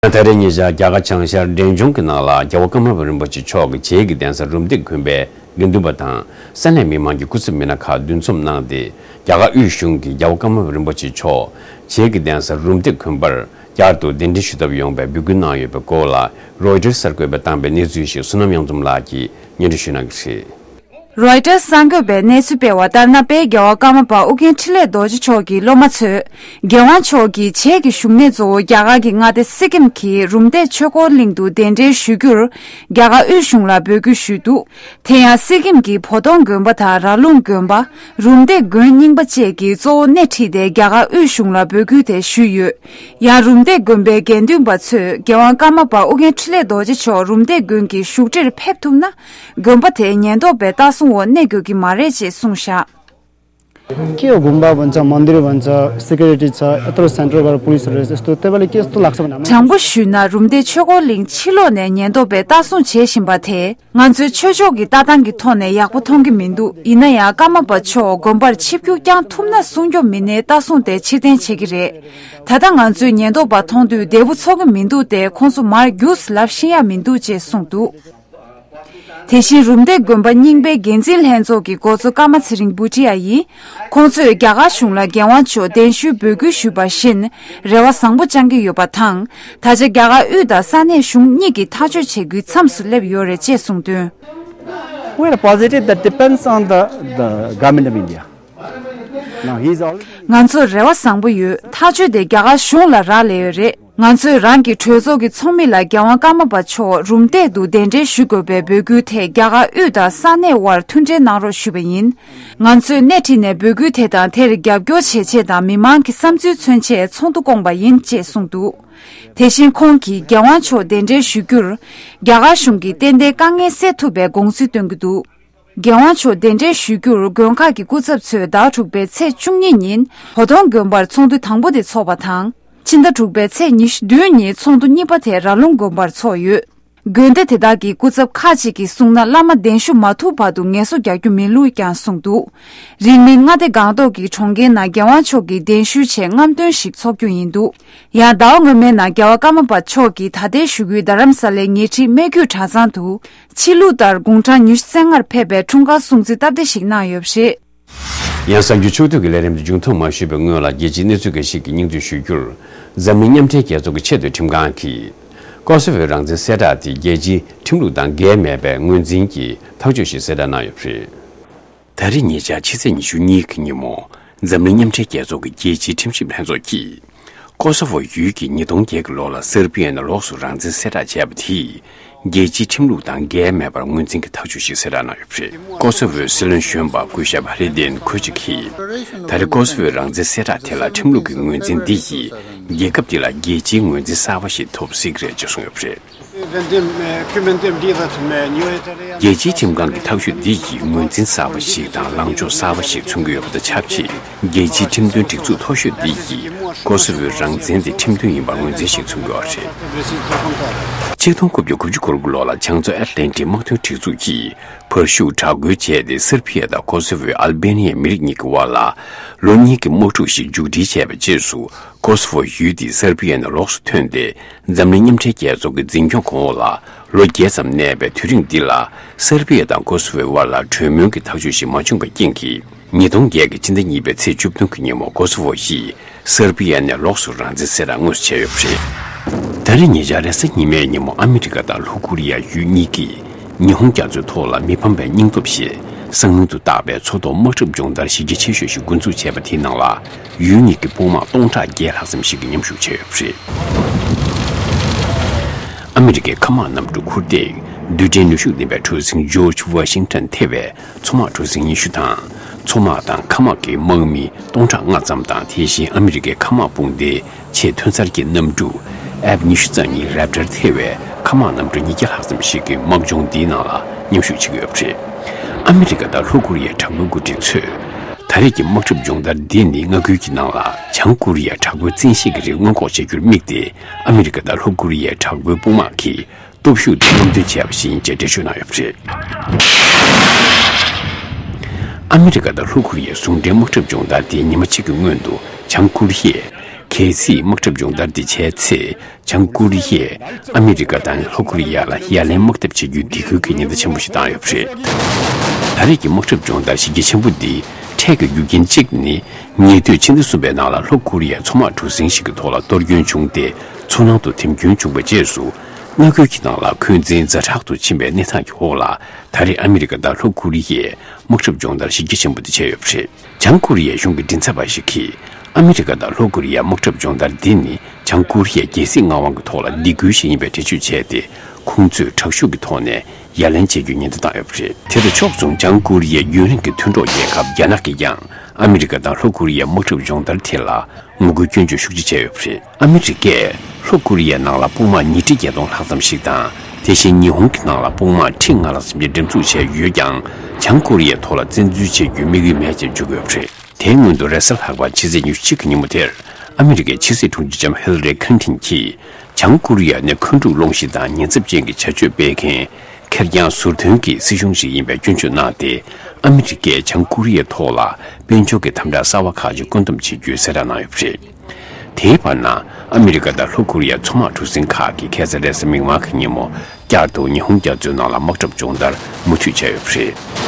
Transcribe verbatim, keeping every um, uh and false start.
ད་རེས་ཉེ་ཆར་རྒྱ་གར་བྱང་ཤར་འབྲས་ལྗོངས་ཀྱི་ནང་ལ་རྒྱལ་བ་ཀརྨ་པ་རིན་པོ་ཆེ་མཆོག་གི་བྱེས་ཀྱི་གདན་ས་རུམ་བཏེག་དགོན་པའི་དགེ་འདུན་པ་དང་ས་གནས་མི་མང་གི་སྐུ་ཚབ་མི་སྣ་ཁག་འདུ་འཛོམས་གནང་སྟེ། རྒྱ་གར་དབུས་གཞུང་གིས་རྒྱལ་བ་ཀརྨ་པ་རིན་པོ་ཆེ་མཆོག་བྱེས་ཀྱི་གདན་ས་རུམ་བཏེག་དགོན་པར་བསྐྱར་དུ་གདན་འདྲེན་ཞུ་ཐབས་ཡོང་བའི་འབོད་སྐུལ་གནང་ཡོད་པའི་སྐོར་ལ། རོའི་ཊར་གསར་འགོད་པས་བཏང་པའི་གནས་ཚུལ་ཞིག་བསོད་ནམས་དབྱངས་འཛོམས་ལགས་ཀྱིས་སྙན་སྒྲོན་ཞུ་གནང་གི་རེད། རོའི་ཊར་གསར་འགོད་པས་གནས་ཚུལ་སྤེལ་བ་ལྟར་ན། དཔལ་རྒྱལ་བ་ཀརྨ་པ་ཨོ་རྒྱན་འཕྲིན་ལས་རྡོ་རྗེ་མཆོག་གི་སློབ་མ་ཚོས། རྒྱལ་དབང་མཆོག་གི་བྱེས་ཀྱི་བཞུགས་གནས་གཙོ་བོ་རྒྱ་གར་གྱི་མངའ་སྡེ་སི་ཀིམ་གྱི་རུམ་བཏེག་ཆོས་འཁོར་གླིང་དུ་གདན་འདྲེན་ཞུ་རྒྱུར། རྒྱ་གར་དབུས་གཞུང་ལ་འབོད་སྐུལ་ཞུས་འདུག་དེ་ཡང་སི་ཀིམ་གྱི་བོ་དོང་དགོན་པ་དང་ར་ལུང་དགོན་པ། རུམ་བཏེག་དགོན་རྙིང་པ་བཅས་ཀྱིས་གཙོ་བོ་སྣེ་ཁྲིད་དེ་རྒྱ་གར་དབུས་གཞུང་ལ་འབོད་སྐུལ་དེ་ཞུས་ཡོད། ཡང་རུམ་བཏེག་དགོན་པའི་དགེ་འདུན་པ་ཚོས་རྒྱལ་དབང་ཀརྨ་པ་ཨོ་རྒྱན་འཕྲིན་ལས་རྡོ་རྗེ་མཆོག་རུམ་བཏེག་དགོན་གྱི་བཞུགས་ཁྲིར་ཕེབས་ཐུབ་ན། དགོན་པ་དེ་ཉེན་རྟོག་པའི་ལྟ་སྲུང་འོག་གནས་དགོས་ཀྱི་མ་རེད་ཅེས་གསུངས་བཞག के हो गुम्बा भन्छ, मन्दिर भन्छ, सेक्युरिटी छ, यत्रो सेन्टर भएर पुलिसहरू यस्तो, त्यही भएर के यस्तो लाग्छ भने हाम्रो དྲང་པོ་ཞུས་ན། རུམ་བཏེག་ཆོས་འཁོར་གླིང་ཕྱི་ལོགས་ནས་ཉེན་རྟོག་པས་ལྟ་སྲུང་བྱེད་བཞིན་པ་དེས། ང་ཚོའི་ཆོས་ཕྱོགས་ཀྱི་ལྟ་སྟངས་ཀྱི་ཐོག་ནས་ཡག་པོ་མཐོང་གི་མི་འདུག་ཡིན་ན་ཡང་ཀརྨ་པ་མཆོག་དགོན་པར་ཆིབས་བསྒྱུར་བསྐྱངས་ཐུབ་ན་སྲུང་སྐྱོབ་མི་སྣའི་ལྟ་སྲུང་དེ་ཕྱིར་འཐེན་བྱེད་ཀྱི་རེད། ད་ལྟ་ང་ཚོས་ཉེན་རྟོག་པ་མཐོང་དུས་བདེ་པོ་ཚོར་གྱི་མི་འདུག་སྟེ། ཁོང་ཚོ་མར་རྒྱུགས་ལབ་ཤེས་ཡ་མི་འདུག་ཅེས་གསུངས་འདུག་དེ་བཞིན་རུམ་བཏེག་དགོན་པ་རྙིང་པའི་འགན་འཛིན་ལྷན་ཚོགས་ཀྱི་འགོ་གཙོ་ཀརྨ་ཚེ་རིང་བུ་ཊི་ཡ་ཡིས། ཁོང་ཚོས་རྒྱ་གར་གཞུང་ལ་རྒྱལ་དབང་མཆོག་གདན་ཞུའི་འབོད་སྐུལ་ཞུས་པ་བཞིན་རེ་བ་བཟང་པོ་བཅང་གི་ཡོད་པ་དང་། ད་ཆ་རྒྱ་གར་དབུས་དང་ས་གནས་གཞུང་གཉིས་ཀྱིས་ཐག་གཅོད་བྱེད་རྒྱུའི་མཚམས་སུ་སླེབས་ཡོད་རེད་ཅེས་གསུངས་དོན། We're positive that depends on the, the government of India. Now, he's already ང་ཚོར་རེ་བ་བཟང་པོ་ཡོད། ཐག་གཅོད་དེ་རྒྱ་གར་གཞུང་ལ་རག་ལས་ཡོད་རེད། ང་ཚོས་རང་གི་གྲོས་ཚོགས་ཀྱི་ཚོགས་མི་ལ་རྒྱལ་དབང་ཀརྨ་པ་མཆོག་རུམ་བཏེག་ཏུ་གདན་འདྲེན་ཞུ་དགོས་པའི་འབོད་སྐུལ་དེ་རྒྱ་གར་དབུས་དང་ས་གནས་དབར་མཐུན་འབྲེལ་གནང་རོགས་ཞུས་པ་ཡིན། ང་ཚོས་སྣེ་ཁྲིད་ནས་འབོད་སྐུལ་དེ་དང་དེར་རྒྱབ་སྐྱོར་བྱེད་ཆེད་དང་མི་མང་གི་བསམ་ཚུལ་མཚོན་ཆེད་ཚོགས་འདུ་བསྐོངས་པ་ཡིན་ཅེས་གསུངས་འདུག་དེ་བཞིན་ཁོང་གིས་རྒྱལ་དབང་མཆོག་གདན་འདྲེན་ཞུ་རྒྱུར་རྒྱ་གར་གཞུང་གིས་ཏན་ཏན་དཀའ་ངལ་སེལ་ཐུབ་པའི་དགོངས་ཚུལ་བཏོན་གྱི་འདུག་རྒྱལ་དབང་མཆོག་གདན་འདྲེན་ཞུ་རྒྱུར་དགོན་ཁག་གི་སྐུ་ཚབ་ཚོས་ཟླ་དྲུག་པའི་ཚེས་བཅུ་གཉིས་ཉིན་བོ་དོང་དགོན་པར་ཚོགས་འདུ་དང་པོ་དེ་ཚོགས་པ་དང་། ཕྱི་ཟླ་དྲུག་པའི་ཚེས་ཉི་ཤུ་བདུན་ཉིན་ཚོགས་འདུ་གཉིས་པ་དེ་ར་ལུང་དགོན་པར་ཚོགས་ཡོད། དགོན་སྡེ་དེ་དག་གི་སྐུ་ཚབ་ཁག་ཅིག་གིས་གསུངས་ན། བླ་མ་གདན་ཞུ་མ་ཐུབ་བར་དུ་ངལ་གསོ་རྒྱག་རྒྱུ་མིན་ལུགས་ཀྱང་གསུངས་འདུག་རིང་མིན་མངའ་སྡེ་སྒང་ཏོག་གི་གྲོང་ཁྱེར་ནང་རྒྱལ་དབང་མཆོག་གི་གདན་ཞུའི་ཆེད་རྔམ་སྟོན་ཞིག་འཚོགས་རྒྱུ་ཡིན་འདུག་ཡང་ཟླ་བ་སྔོན་མའི་ནང་རྒྱལ་བ་ཀརྨ་པ་མཆོག་གིས་ད་ལྟའི་བཞུགས་ཡུལ་རྡ་རམ་ས་ལའི་ཉེ་འཁྲིས་སྨད་རྒྱུད་གྲྭ་ཚང་དུ། ཕྱི་ལུགས་ལྟར་དགུང་གྲངས་ཉི་ཤུ་རྩ་ལྔར་ཕེབས་པའི་འཁྲུངས་སྐར་སྲུང་བརྩི་སྟབས་བདེ་ཞིག་གནང་ཡོད་པ་རེད། ཡང་གསར་འགྱུར་ཕྱོགས་བསྡུས་ཀྱི་ལས་རིམ་དུ་མཇུག་མཐོང་མ་ཞུས་པའི་སྔོན་ལ། རྒྱལ་སྤྱིའི་གནས་ཚུལ་འགའ་ཞིག་གི་སྙིང་བསྡུས་ཞུ་རྒྱུར། འཛམ་གླིང་མཉམ་འབྲེལ་རྒྱལ་ཚོགས་ཀྱི་ཆེས་མཐོའི་ཁྲིམས་ཁང་གིས། ཀོ་སོ་ཝོའི་རང་བཙན་གསལ་བསྒྲགས་དེ་རྒྱལ་སྤྱིའི་ཁྲིམས་ལུགས་དང་འགལ་མེད་པའི་ངོས་འཛིན་གྱིས་ཐག་གཅོད་ཞིག་གསལ་བསྒྲགས་གནང་ཡོད་པ་རེད། ད་རེས་ཉེ་ཆར་ཕྱི་ཚེས་ཉི་ཤུ་གཉིས་ཀྱི་ཉིན་མོ། འཛམ་གླིང་མཉམ་འབྲེལ་རྒྱལ་ཚོགས་ཀྱི་རྒྱལ་སྤྱིའི་ཁྲིམས་ཞིབ་ལྷན་ཚོགས་ཀྱིས། ཀོ་སོ་ཝོ་ཡུལ་གྱི་ཉིས་སྟོང་བརྒྱད་ཀྱི་ལོ་ལ་སེར་བྷི་ཡ་ནས་ལོགས་སུ་རང་བཙན་གསལ་བསྒྲགས་བྱས་པ་དེས། རྒྱལ་སྤྱིའི་ཁྲིམས་ལུགས་དང་འགལ་མེད་པར་ངོས་འཛིན་གྱི་ཐག་གཅོད་ཞིག་གསལ་བསྒྲགས་གནང་ཡོད་པ་རེད། ཀོ་སོ་ཝོའི་སྲིད་བློན་གཞོན་པ་སྐུ་ཞབས་ཧ་རི་དིན་ཁོ་ཅིག་གིས། ད་རེས་ཀོ་སོ་ཝོའི་རང་བཙན་གསལ་བསྒྲགས་དེ་ལ་ཁྲིམས་ལུགས་ཀྱི་ངོས་འཛིན་འདི་ཡིས། རྒྱལ་ཁབ་འདི་ལ་རྒྱལ་སྤྱིའི་ངོས་འཛིན་གསར་པ་ཞིག་ཐོབ་སྲིད་ཀྱི་རེད་ཅེས་གསུངས་ཡོད་པ་རེད། རྒྱལ་སྤྱིའི་ཁྲིམས་ཁང་གི་ཐག་གཅོད་འདི་ཡིས་ངོས་འཛིན་གསར་པ་ཞིག་དང་ལངས་ཕྱོགས་གསར་པ་ཞིག་མཚོན་གྱི་ཡོད་པ་དང་ཆབས་ཅིག་རྒྱལ་སྤྱིའི་ཁྲིམས་དོན་སྒྲིག་འཛུགས་མཐོ་ཤོས་འདི་ཡིས་ཀོ་སོ་ཝོའི་རང་བཙན་དེ་ཁྲིམས་མཐུན་ཡིན་པར་ངོས་འཛིན་ཞིག་མཚོན་གྱི་ཡོད་རེད། ཆིག་སྟོང་དགུ་བརྒྱ་དགུ་བཅུ་གོ་དགུ་ལོ་ལ་བྱང་མཚོ་ཨེཊ་ལན་ཊིག་དམག་དོན་སྒྲིག་འཛུགས་ཀྱིས་བར་བཞུགས་དྲག་རྒོལ་བྱས་ཏེ་སེར་བྷི་ཡ་དང་ཀོ་སོ་ཝོའི་ཨལ་བྷེ་ནི་ཡའི་མི་རིགས་གཉིས་ཀྱི་དབར་ལ་ལོ་གཉིས་ཀྱི་དམག་འཁྲུག་ཞིག་མཇུག་སྒྲིལ་བྱས་པའི་རྗེས་སུ། ཀོ་སོ་ཝོ་ཡུལ་དེ་སེར་བྷི་ཡ་ནས་ལོགས་སུ་ཐོན་ཏེ། འཛམ་གླིང་མཉམ་འབྲེལ་རྒྱལ་ཚོགས་ཀྱི་འཛིན་སྐྱོང་གོང་འོག་ལ་ལོ་བརྒྱད་ཙམ་གནས་པའི་དུས་རིང་འདི་ལ། སེར་བྷི་ཡ་དང་ཀོ་སོ་ཝོའི་དབར་ལ་གྲོས་མོལ་གྱི་ཐག་གཅོད་ཞིག་མ་བྱུང་བའི་རྐྱེན་གྱིས། ཉིས་སྟོང་བརྒྱད་ཀྱི་ཕྱི་ཟླ་གཉིས་པའི་ཚེས་བཅུ་བདུན་གྱི་ཉིན་མོ་ཀོ་སོ་ཝོ་ཡིས་སེར་བྷི་ཡ་ནས་ལོགས་སུ་རང་བཙན་གསལ་བསྒྲགས་དངོས་སུ་བྱས་ཡོད་པ་རེད། ད་རེས་ཉེ་ཆར་རེས་གཟའ་ཉི་མའི་ཉིན་མོ་ཨ་མི་རི་ཀ་དང་ལྷོ་ཀོ་རི་ཡ་ཡུལ་གཉིས་ཀྱིས། ཉི་ཧོང་རྒྱ་མཚོའི་ཐོག་ལ་མི་ཕམ་པའི་སྙིང་སྟོབས་ཞེས་གསང་མིང་དུ་བཏགས་པའི་མཚོ་ཐོག་དམག་འཁྲུག་སྦྱོང་བརྡར་གཞི་རྒྱ་ཆེ་ཤོས་ཤིག་འགོ་འཛུགས་བྱས་པ་དེའི་ནང་ལ་ཡུལ་གཉིས་ཀྱི་དཔུང་དམག་སྟོང་ཕྲག་བརྒྱད་ལྷག་ཙམ་ཞིག་གིས་མཉམ་ཞུགས་བྱས་ཡོད་པ་རེད། ཨ་མི་རི་ཀའི་མཁའ་དམག་གནམ་གྲུ་འཁོར་འདེགས་རྡུལ་ཕྲན་ནུས་ཤུགས་ལྡན་པའི་གྲུ་གཟིངས་George Washington ཐེ་བའི་མཚོ་དམག་གྲུ་གཟིངས་ཉི་ཤུ་དང་། མཚོ་དམག་དང་མཁའ་དམག་གི་དམག་མི་སྟོང་ཕྲག་ལྔ་ཙམ་དང་། དེ་བཞིན་ཨ་མི་རི་ཀའི་མཁའ་དམག་དཔུང་སྡེའི་ཆེས་ཐོན་གསར་གྱི་གནམ་གྲུ་F ཉི་ཤུ་རྩ་གཉིས་Raptor ཐེ་བའི་མཁའ་དམག་གནམ་གྲུ་ཉིས་བརྒྱ་ལྷག་ཙམ་ཞིག་གིས་དམག་སྦྱོང་འདིའི་ནང་ལ་མཉམ་ཞུགས་བྱེད་ཀྱི་ཡོད་པ་རེད། ཨ་མི་རི་ཀ་དང་ལྷོ་ཀོ་རི་ཡའི་དྲག་པོའི་འགོ་ཁྲིད་ཚོས། ད་རེས་ཀྱི་དམག་འཁྲུག་སྦྱོང་བརྡར་འདི་ནི་མངའ་ཁུལ་གྱི་ནང་ལ་བྱང་ཀོ་རི་ཡའི་དྲག་པོའི་བཙན་ཤེད་ཀྱི་རིགས་སྔོན་འགོག་བྱ་རྒྱུར་དམིགས་ཏེ། ཨ་མི་རི་ཀ་དང་ལྷོ་ཀོ་རི་ཡའི་དྲག་པོའི་དཔུང་དམག་གིས། སྟོབས་ཤུགས་དེ་སྣུམ་འདོན་བྱས་པ་ཞིག་ཡིན་ཅེས་འགྲེལ་བརྗོད་གནང་ཡོད་པ་རེད། ཨ་མི་རི་ཀ་དང་ལྷོ་ཀོ་རི་ཡའི་ཟུང་འབྲེལ་དམག་འཁྲུག་སྦྱོང་བརྡར་དེའི་ཉི་མ་གཅིག་གི་སྔོན་དུ། བྱང་ཀོ་རི་ཡས་ གལ་སྲིད་དམག་འཁྲབ་སྦྱོང་བརྡར་འདི་བྱས་ཚེ། བྱང་ཀོ་རི་ཡས་ཨ་མི་རི་ཀ་དང་ལྷོ་ཀོ་རི་ཡ་ལ་ཡ་ལན་དམག་འཐབ་བྱེད་རྒྱུའི་སྡིགས་སྐུལ་གྱི་ཉེན་བརྡ་ཆེན་པོ་ཞིག་བཏང་ཡོད་པ་རེད། ད་རེས་ཀྱི་དམག་འཁྲབ་སྦྱོང་བརྡར་གཞི་རྒྱ་ཆེན་པོ་འདིའི་འཕྲལ་གྱི་རྒྱུ་རྐྱེན་གཅིག་ནི། ཉེ་དུས་ཕྱི་ཟླ་གསུམ་པའི་ནང་ལ་ལྷོ་ཀོ་རི་ཡའི་མཚོ་དམག་གྲུ་གཟིངས་ཤིག་གི་ཐོག་ལ་གཏོར་སྐྱོན་བྱུང་སྟེ། མཚོ་ནང་དུ་འཐེན་སྐྱོན་བྱུང་བའི་རྗེས་སུ། མངའ་ཁུལ་གྱི་ནང་ལ་འཁོན་འཛིན་ཛ་དྲག་ཏུ་ཕྱིན་པའི་གནས་སྟངས་ཀྱི་འོག་ལ། ད་རེས་ཨ་མི་རི་ཀ་དང་ལྷོ་ཀོ་རི་ཡས་དམག་འཁྲབ་སྦྱོང་བརྡར་གཞི་རྒྱ་ཆེན་པོ་དེ་བྱས་ཡོད་པ་རེད། བྱང་ཀོ་རི་ཡའི་གཞུང་གི་མགྲིན་ཚབ་པ་ཞིག་གིས། ཨ་མི་རི་ཀ་དང་ལྷོ་ཀོ་རི་ཡའི་དམག་འཁྲབ་སྦྱོང་བརྡར་འདི་ནི། བྱང་ཀོ་རི་ཡའི་རྒྱལ་སྲིད་མངའ་དབང་གི་ཐོག་ལ་སྡིགས་སྐུལ་ཞིག་ཡིན་པའི་འགྲེལ་བརྗོད་བྱས་ཏེ། ཁོང་ཚོས་དྲག་ཤུགས་ཀྱི་ཐོག་ནས་ཡ་ལན་བྱེད་རྒྱུའི་ཉེན་བརྡ་བཏང་ཡོད་པ་རེད། དེ་དང་ཕྱོགས་མཚུངས། བྱང་ཀོ་རི་ཡའི་ཡུན་རིང་གི་མཐུན་གྲོགས་རྒྱལ་ཁབ་རྒྱ་ནག་གིས་ཀྱང་། ཨ་མི་རི་ཀ་དང་ལྷོ་ཀོ་རི་ཡའི་དམག་འཁྲབ་སྦྱོང་བརྡར་དེ་ལ། ངོ་རྒོལ་སྐྱོན་བརྗོད་ཤུགས་ཆེ་བྱས་ཡོད་པ་རེད། ཨ་མི་རི་ཀས་ལྷོ་ཀོ་རི་ཡའི་ནང་ལ་དཔུང་དམག་ཉིས་ཁྲི་བརྒྱད་སྟོང་ལྷག་ཙམ་ཞིག་དང་། དེ་བཞིན་ཉི་ཧོང་གི་ནང་ལ་དཔུང་དམག་ཁྲི་ལྔ་ལྷག་ཙམ་ཞིག་འགྲེམས་འཛུགས་བྱས་ཡོད་ཀྱང་། བྱང་ཀོ་རི་ཡའི་ཐོག་ལ་བཙན་འཛུལ་བྱེད་རྒྱུའི་དམིགས་ཡུལ་མེད་ཅེས་བརྗོད་ཀྱི་ཡོད་པ་རེད། དེའི་སྔོན་དུ་རེས་གཟའ་ལྷག་པ་ཕྱི་ཚེས་ཉི་ཤུ་གཅིག་གི་ཉིན་མོ་དེར། ཨ་མི་རི་ཀའི་ཕྱི་སྲིད་དྲུང་ཆེ་ལྕམ་ཧི་ལ་རི་ཁི་ལིན་ཐིན་གྱིས། བྱང་ཀོ་རི་ཡ་ནི་འཁོན་འཁྲུག་སློང་གཞི་དང་ཉེན་ཚབས་ཅན་གྱི་བྱ་སྤྱོད་སྤེལ་མཁན། ཁེར་རྐྱང་ཟུར་འདོན་གྱི་སྲིད་གཞུང་ཞིག་ཡིན་པའི་སྐྱོན་བརྗོད་གནང་སྟེ། ཨ་མི་རི་ཀས་བྱང་ཀོ་རི་ཡའི་ཐོག་ལ་དཔལ་འབྱོར་གྱི་དམ་དྲག་གསར་བ་ཁག་ཅིག་བཀོད་འདོམས་བྱེད་རྒྱུའི་གསལ་བསྒྲགས་གནང་ཡོད་པ་རེད། དེའི་བར་ན། ཨ་མི་རི་ཀ་དང་ལྷོ་ཀོ་རི་ཡའི་མཚོ་དམག་གྲུ་གཟིངས་ཁག་གིས་ཁ་སང་རེས་གཟའ་མིག་དམར་གྱི་ཉིན་མོ། བསྐྱར་དུ་ཉི་ཧོང་རྒྱ་མཚོའི་ནང་ལ་དམག་འཁྲབ་སྦྱོང་བརྡར་མུ་མཐུད་བྱས་ཡོད་པ་རེད།